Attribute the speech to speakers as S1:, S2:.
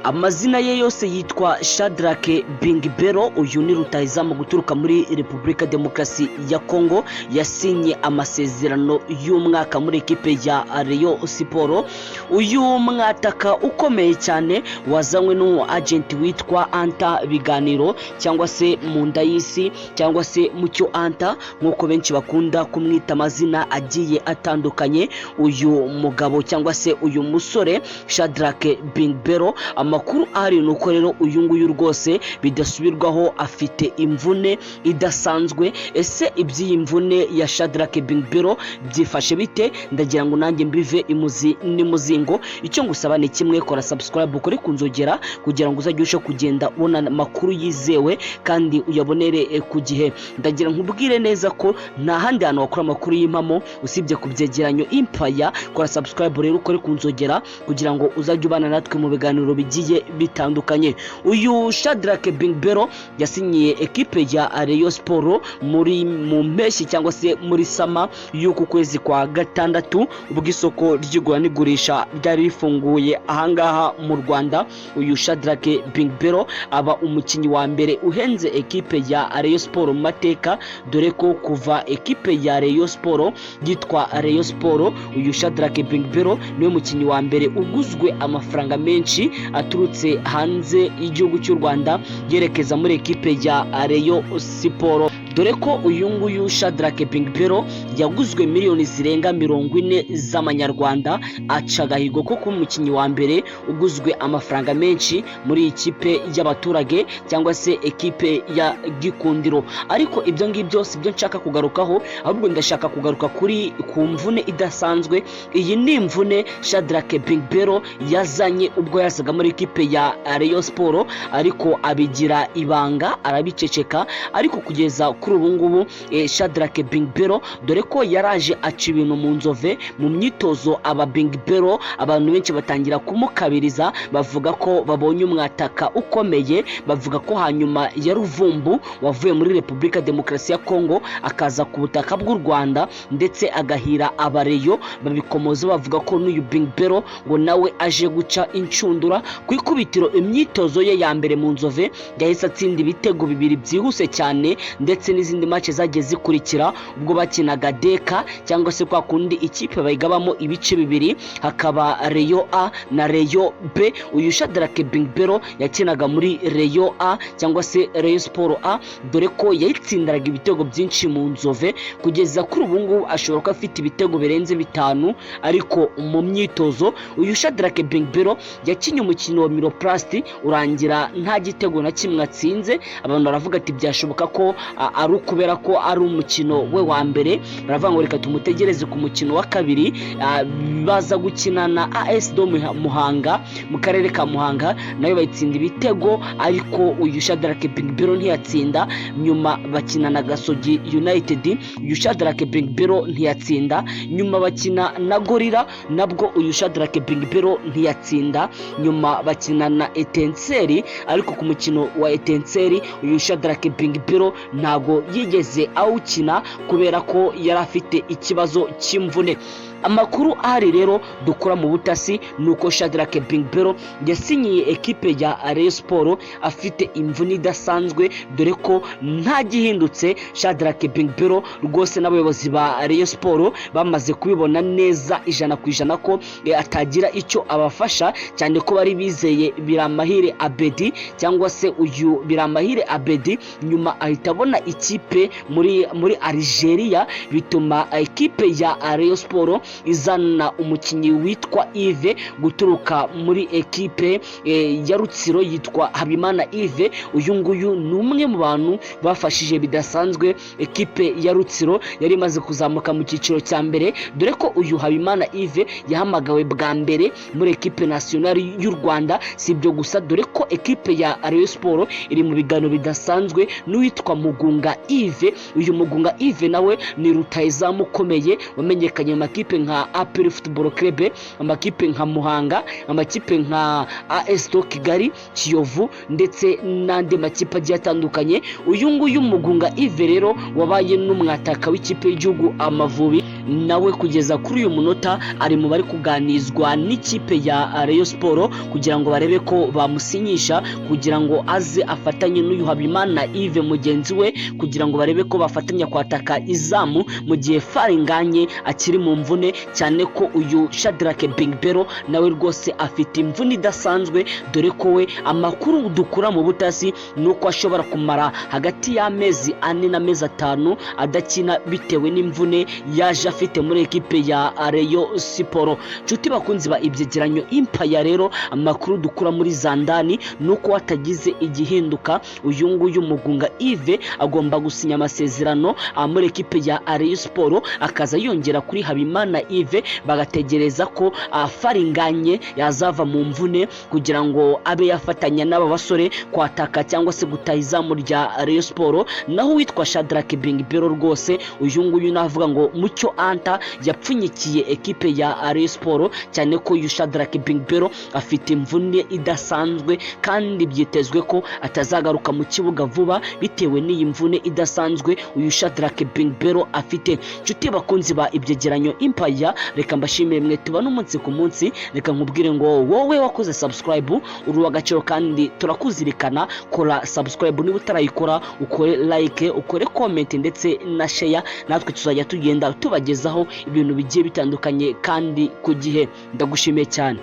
S1: Amazina ye yose yitwa Shadrack Bingbero. Uyu ni rutahizamu guturuka muri Repubulika Demokarasi ya Kongo, yasinye amasezerano y'umwaka muri ekipe ya Rayon Sport. Uyu mwataka ukomeye cyane wazanywe n'umu agent witwa Anta Biganiro, cyangwa se Munda y'Isi, cyangwa se Mucyo Anta, nk'uko benshi bakunda kumwita amazina agiye atandukanye. Uyu mugabo cyangwa se uyu musore Shadrack Bingbero, amakuru ahari ni uko rero uyu nguyu rwose bidasubirwaho afite imvune idasanzwe. Ese iby'iyi mvune ya Shadrack Bingbero byifashe bite? Ndagira ngo nanjye mbive imuzi n'imuzingo. Icyo ngusaba ni kimwe: kora subscribe, ukore ku nzogera kugira ngo uzajye urushaho kugenda ubona amakuru yizewe kandi uyabonere ku gihe. Ndagira nkubwire neza ko nta handi hantu wakora amakuru y'impamo usibye ku Byegeranyo Impaya. Kora subscribe rero, ukore ku nzogera kugira ngo uzajye ubana natwe mu biganiro bigiye bitandukanye. Uyu Shadrack Bingbero yasinyiye ekipe ya Rayon Sport muri mu mpeshyi cyangwa se muri summer y'uku kwezi kwa gatandatu, ubwo isoko ry'igura n'igurisha ryari rifunguye ahangaha mu Rwanda. Uyu Shadrack Bingbero aba umukinnyi wa mbere uhenze ekipe ya Rayon Sport mu mateka, dore ko kuva ekipe ya Rayon Sport yitwa Rayon Sport, uyu Shadrack Bingbero niwe mukinnyi wa mbere uguzwe amafaranga menshi aturutse hanze y'igihugu cy'u Rwanda yerekeza muri ekipe ya Rayon Sport, dore ko uyu nguyu Shadrack Bingbero yaguzwe miliyoni zirenga 40 z'amanyarwanda, aca agahigo ko kuba umukinnyi wa mbere uguzwe amafaranga menshi muri iyi kipe y'abaturage cyangwa se ekipe ya Gikundiro. Ariko ibyo ngibyo si byo nshaka kugarukaho, ahubwo ndashaka kugaruka kuri ku mvune idasanzwe. Iyi ni imvune Shadrack Bingbero yazanye ubwo yazaga muri ekipe ya Rayon Sport, ariko abigira ibanga, arabiceceka. Ariko kugeza kuri ubu ngubu, Shadrack Bingbero, dore ko yaraje aca ibintu mu Nzove mu myitozo, aba Bingbero abantu benshi batangira kumukabiriza, bavuga ko babonye umwataka ukomeye, bavuga ko hanyuma ya Ruvumbu wavuye muri Repubulika Demokarasi ya Kongo akaza ku butaka bw'u Rwanda ndetse agahira abareyo, babikomoza bavuga ko n'uyu Bingbero ngo nawe aje guca inshundura. Ku ikubitiro, imyitozo ye ya mbere mu Nzove, yahise atsinda ibitego bibiri byihuse cyane, ndetse n'izindi match zagiye zikurikira ubwo bakinaga deka, cyangwa se kwa kundi ikipe bayigabamo ibice bibiri, hakaba Rayon A na Rayon B. Uyu Shadrack Bingbero yakinaga muri Rayon A cyangwa se Rayon Sport A, dore ko yayitsindaraga ibitego byinshi mu Nzove. Kugeza kuri ubu ngubu ashobora kuba afite ibitego birenze bitanu. Ariko mu myitozo, uyu Shadrack Bingbero yakinnye umukino wa Miroplast urangira nta gitego na kimwe atsinze. Abantu baravuga ati byashoboka ko ari ukubera ko ari umukino we wa mbere, baravuga ngo reka tumutegereze ku mukino wa kabiri. Baza gukina na AS do Muhanga mu karere ka Muhanga, nayo bayitsinda ibitego, ariko uyu Shadrack Bingbero ntiyatsinda. Nyuma bakina na Gasogi United, uyu Shadrack Bingbero ntiyatsinda. Nyuma bakina na Gorilla, nabwo uyu Shadrack Bingbero ntiyatsinda. Nyuma bakina na Etincelles, ariko ku mukino wa Etincelles uyu Shadrack Bingbero ntabwo yigeze awukina kubera ko yari afite ikibazo cy'imvune. Amakuru ahari rero dukora mu butasi ni uko Shadrack Bingbero yasinyiye ekipe ya Rayon Sport afite imvune idasanzwe, dore ko nta gihindutse Shadrack Bingbero rwose n'abayobozi ba Rayon Sport bamaze kubibona neza 100% ko atagira icyo abafasha, cyane ko bari bizeye Biramahire Abedi, cyangwa se uyu Biramahire Abedi nyuma ahita abona ikipe muri Algeria, bituma ekipe ya Rayon Sport izana umukinnyi witwa Yves guturuka muri ekipe ya Rutsiro, yitwa Habimana Yves. Uyu nguyu ni umwe mu bantu bafashije bidasanzwe ekipe ya Rutsiro yari imaze kuzamuka mu cyiciro cya mbere, dore ko uyu Habimana Yves yahamagawe bwa mbere muri ekipe nationale y'u Rwanda. Si ibyo gusa, dore ko ekipe ya Rayon Sport iri mu biganiro bidasanzwe n'uwitwa Mugunga Yves. Uyu Mugunga Yves nawe ni rutahizamu ukomeye wamenyekanye mu makipe nka APR Football Club, amakipe nka Muhanga, amakipe nka AS do Kigali, Kiyovu ndetse n'andi makipe agiye atandukanye. Uyu nguyu Mugunga Yves rero wabaye n'umwataka w'ikipe y'igihugu Amavubi. Nawe kugeza kuri uyu munota ari mu bari kuganizwa n'ikipe ya Rayon Sport kugira ngo barebe ko bamusinyisha, kugira ngo aze afatanye n'uyu Habimana Yves mugenzi we, kugira ngo barebe ko bafatanya kwataka izamu mu gihe Faringanye akiri mu mvune, cyane ko uyu Shadrack Bingbero nawe rwose afite imvune idasanzwe, dore ko we amakuru dukura mu butasi ni uko ashobora kumara hagati y'amezi 4 n'amezi 5 adakina bitewe n'imvune yaje afite muri ekipe ya Rayon Sport. Nshuti bakunzi ba Ibyegeranyo Impaya, rero amakuru dukura muri zandani ni uko hatagize igihinduka, uyu nguyu Mugunga Yves agomba gusinya amasezerano muri ekipe ya Rayon Sport, akaza yongera kuri Habimana Yves, bagategereza ko Faringanye yazava mu mvune kugira ngo abe yafatanya n'aba basore kwataka cyangwa se gutaha izamu rya Rayon Sport. Naho uwitwa Shadrack Bingbero rwose, uyu nguyu navuga ngo Mucyo Anta yapfunyikiye ekipe ya Rayon Sport, cyane ko uyu Shadrack Bingbero afite imvune idasanzwe kandi byitezwe ko atazagaruka mu kibuga vuba bitewe n'iyi mvune idasanzwe uyu Shadrack Bingbero afite. Nshuti bakunzi ba Ibyegeranyo Impaya, reka mbashimire mwe tubana umunsi ku munsi. Reka nkubwire ngo wowe wakoze subscribe uri uw'agaciro kandi turakuzirikana. Kora subscribe niba utarayikora, ukore like, ukore comment ndetse na share, natwe tuzajya tugenda tubagezaho ibintu bigiye bitandukanye kandi ku gihe. Ndagushimiye cyane.